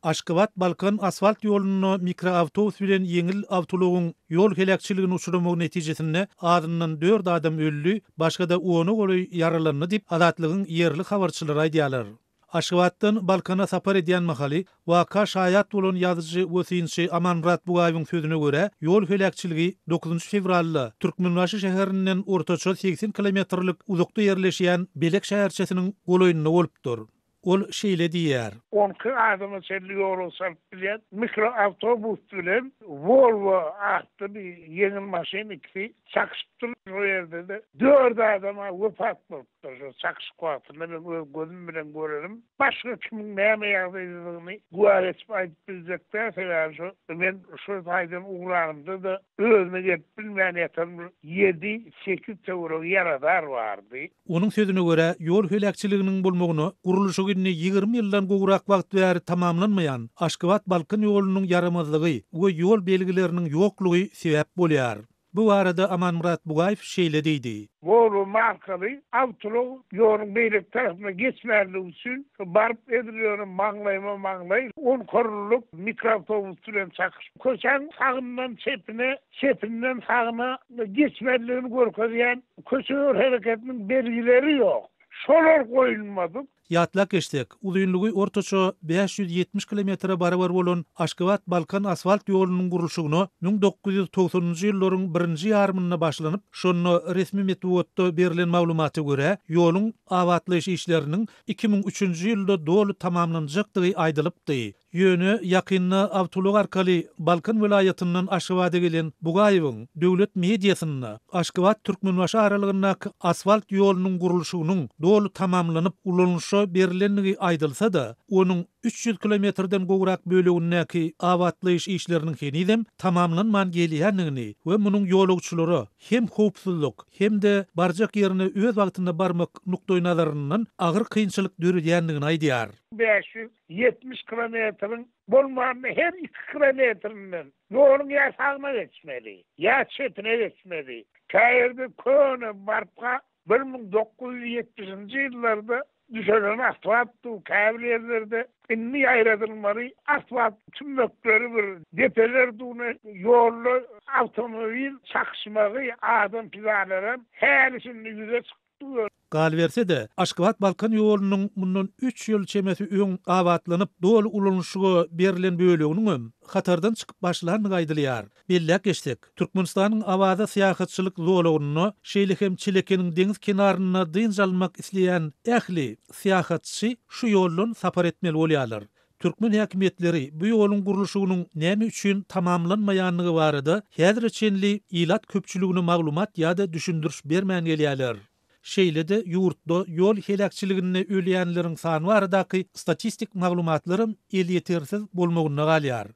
Aşgabat-Balkan asfalt ýolunda mikroawtobus bilen ýeňil awtoulagyň ýol heläkçiligine uçramagy netijesinde azyndan dört adam öldi, başga-da ona golaý ýaralandy diýip, Azatlygyň ýerli habarçylary aýdýarlar. Aşgabatdan Balkana sapar edýän mahaly waka şaýat bolan ýazyjy we synçy Amanmyrat Bugaýewiň sözüne görä, ýol heläkçiligi dokuzynjy fewralda Türkmenbaşy şäherinden ortaça 80 kilometrlik uzakda ýerleşýän Belek şäherçesiniň golaýynda bolupdyr. Ol şeýle diýýär. 12 adama çenli ýolagçy alyp bilýän mikroawtobus bilen Volvo atly bir ýeňil maşyn ikisi çakyşypdyr. Şol ýerde-de dört adam-a wepat bolupdyr. Şol çakyşyk wagtynda men öz gözüm bilen görenim. Başga kimiň näme ýagdaýdadygyny güwä geçip aýdyp biljek däl, sebäbi şo men şo taýdan ugranymda-da özüne gelip bilmän ýatan bir ýedi, sekiz töweregi ýaradar bardy. Onuň sözüne görä, ýol heläkçiliginiň bolmagyna gurluşygy indi 20 ýyldan gowrak wagt bäri tamamlanmaýan Aşgabat-Balkan ýolunyň ýaramazlygy we ýol belgileriniň ýoklugy sebäp bolýar. Bu barada Amanmyrat Bugaýew şeýle diýdi. Volvo markaly awtoulag ýoluň beýleki tarapyna geçmänligi üçin baryp edil ýöne maňlaýma maňlaý on korunlyk mikroawtobus bilen çakyşyp, köçäň sagyndan çepine, çepinden sagyna geçmelidigini görkezýän köçe ýol hereketiniň belgileri ýok. Şolar goýulmadyk. Ýatlap geçsek, uzynlygy ortaça 570 kilometre barabar bolan Aşgabat-Balkan asfalt ýolunyň gurluşygyna 1990-njy ýyllaryň birinji ýarymynda başlanyp, şonda resmi metbugatda berlen maglumata görä, ýoluň abatlaýyş işleriniň 2003-nji ýylda doly tamamlanjakdygy aýdylypdy. Ýöne ýakynda awtoulag arkaly Balkan welaýatyndan Aşgabada gelen Bugaýewiň döwlet mediasynda Aşgabat-Türkmenbaşy aralygyndaky asfalt ýolunyň gurluşygynyň doly tamamlanyp ulanylyşa berlendigi aýdylsa-da, onuň 300 kilometrden gowrak bölegindäki abatlaýyş işleriniň henizem tamamlanman gelýändigini we munuň ýolagçylara hem howpsuzlyk, hem-de barjak ýerine öz wagtynda barmak nukdaýnazaryndan agyr kynçylyk döredýändigini aýdýar. 500 70 kilometriň bolmanda her iki kilometrinden ýoluň ýa sagyna geçmeli, ýa çepine geçmeli. Käýerde köne barka 1970-nji ýyllarda düşelen asfalt dur, käbir ýerlerde indi ýaýradylmaly asfalt tümmekleri bir depeler dur, ýolda awtomobil çakyşmagy, adam pidalaram häli-şindi ýüze çykyp dur. Galyberse-de, Aşgabat-Balkan ýolunyň mundan üç ýyl çemesi öň abatlanyp, doly ulanyşyga berlen böleginiňem hatardan çykyp başlandygy aýdylýar. Belläp geçsek, Türkmenistanyň Awaza syýahatçylyk zolagynda, şeýle hem Çelekeniň deňiz kenarynda dynç almak isleýän ähli syýahatçy şu ýoldan sapar etmeli bolýarlar. Türkmen häkimiýetleri bu ýoluň gurluşygynyň näme üçin tamamlanmaýandygy barada häzire çenli ilat köpçüligine maglumat ýa-da düşündiriş bermän gelýärler. Şeýle-de ýurtda ýol heläkçiliginde ölýänleriň sany baradaky statistik maglumatlaram elýetersiz bolmagynda galýar.